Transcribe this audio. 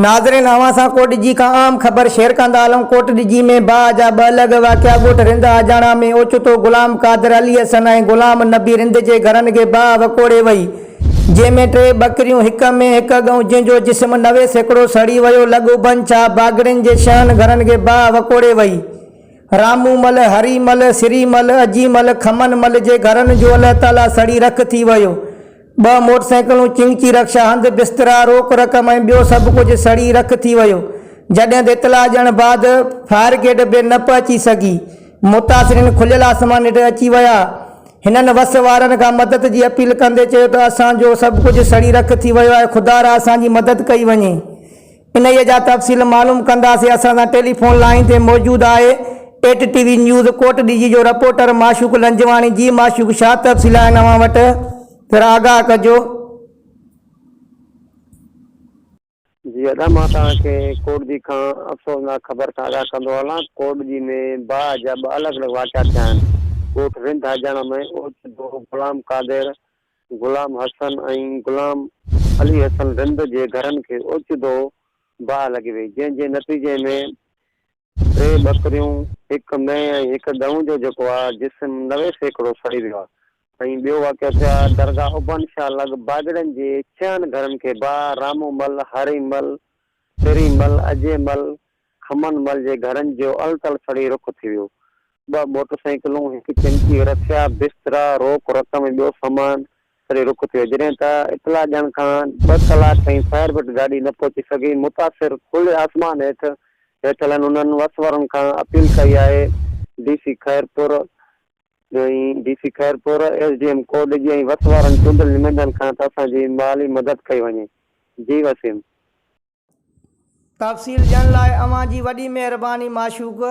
ناظرين اوهان سان ڪوٽڏجي کان اهم خبر شيئر ڪندا هلون ڪوٽڏجي ۾ باهه جا ٻه الڳ واقعا ڳوٺ رند آجاڻا ۾ اوچتو غلام قادر علي حسن ۽ غلام نبي رند جي گهرن کي باهه وڪوڙي وئي جنهن ۾ ٽي ٻڪريون هڪ ۾ هڪ ڳئون جنهن جو جسم 90% سڙي ويو لڳ اڀن ڇا باگڙين جي ڇهن گهرن کي باهه وڪوڙي وئي رامو مل، هري مل، سري مل، اجي مل، کمن مل جي گهرن جو الله تعاليٰ سڙي رک ٿي ويو. ٻه موٽر سائيڪلون، چنگچي رڪشا، هنڌ بسترا، روڪ رقم ۽ ٻيو سڀ ڪجهه سڙي رک ٿي ويو. جڏهن ته اطلاع ڏيڻ بعد فائر گيڊ به نه پهچي سگهي. متاثرين کليل آسمان هيٺ اچي ويا. هنن وس وارن کان مدد جي اپيل ڪندي چيو ته اسان جو سڀ ڪجهه سڙي رک ٿي ويو آهي خدارا اسان جي مدد ڪئي وڃي. انهيء جا تفصيل معلوم ڪنداسين اسان سان ٽيليفون لائين تي موجود آهي eight T V news Kot Diji جو رپورٽر معشوق لنجواڻي جي معشوق ڇا تفصيل آهن اوهان وٽ ذرا آگاهه ڪجو. جي ادا مان توهان کي ڪوٽڏجي کان افسوسناڪ خبر کان آگاهه ڪندو هلان ڪوٽڏجي ۾ باهه جا ٻه الڳ الڳ واقعا ٿيا آهن ڳوٺ رند حاجاڻا ۾ اوچتو غلام قادر غلام حسن ۽ غلام علي حسن رند جي گهرن کي اوچتو باهه لڳي وئي، جنهن جي نتيجي ۾ ٽي ٻڪريون، هڪ مينهن ۽ هڪ ڳئون جو جيڪو آ جسم 90% سڙي ويو آ ۽ ٻيو واقعو ٿيو آ درگاهه ابن شاهه لڳ باگڙين جي ڇهن گهرن کي باهه، رامو مل، هري مل، سري مل، اجي مل، کمن مل جي گهرن جو التل سڙي رک ٿي ويو. ٻه موٽر سائيڪلون، هڪ چمچي، رکيا، بسترا، روڪ رقم ۽ ٻيو سامان سڙي رک ٿي ويو. جڏهن ته اطلاع ڏيڻ کان ٻه ڪلاڪ تائين فائر برگيڊ گاڏي نه پهچي سگهي. متاثر کلي آسمان هيٺ ويٺل آهن. انهن وس وارن کان اپيل ڪئي آهي D C Khairpur ۽ D C Khairpur, S D M Kotdiji ۽ وس وارن چونڊيل نمائندن کان ته اسان جي مالي مدد ڪئي وڃي. جي وسيم. تفصيل ڏيڻ لاء اوهان جي وڏي مهرباني معشوق.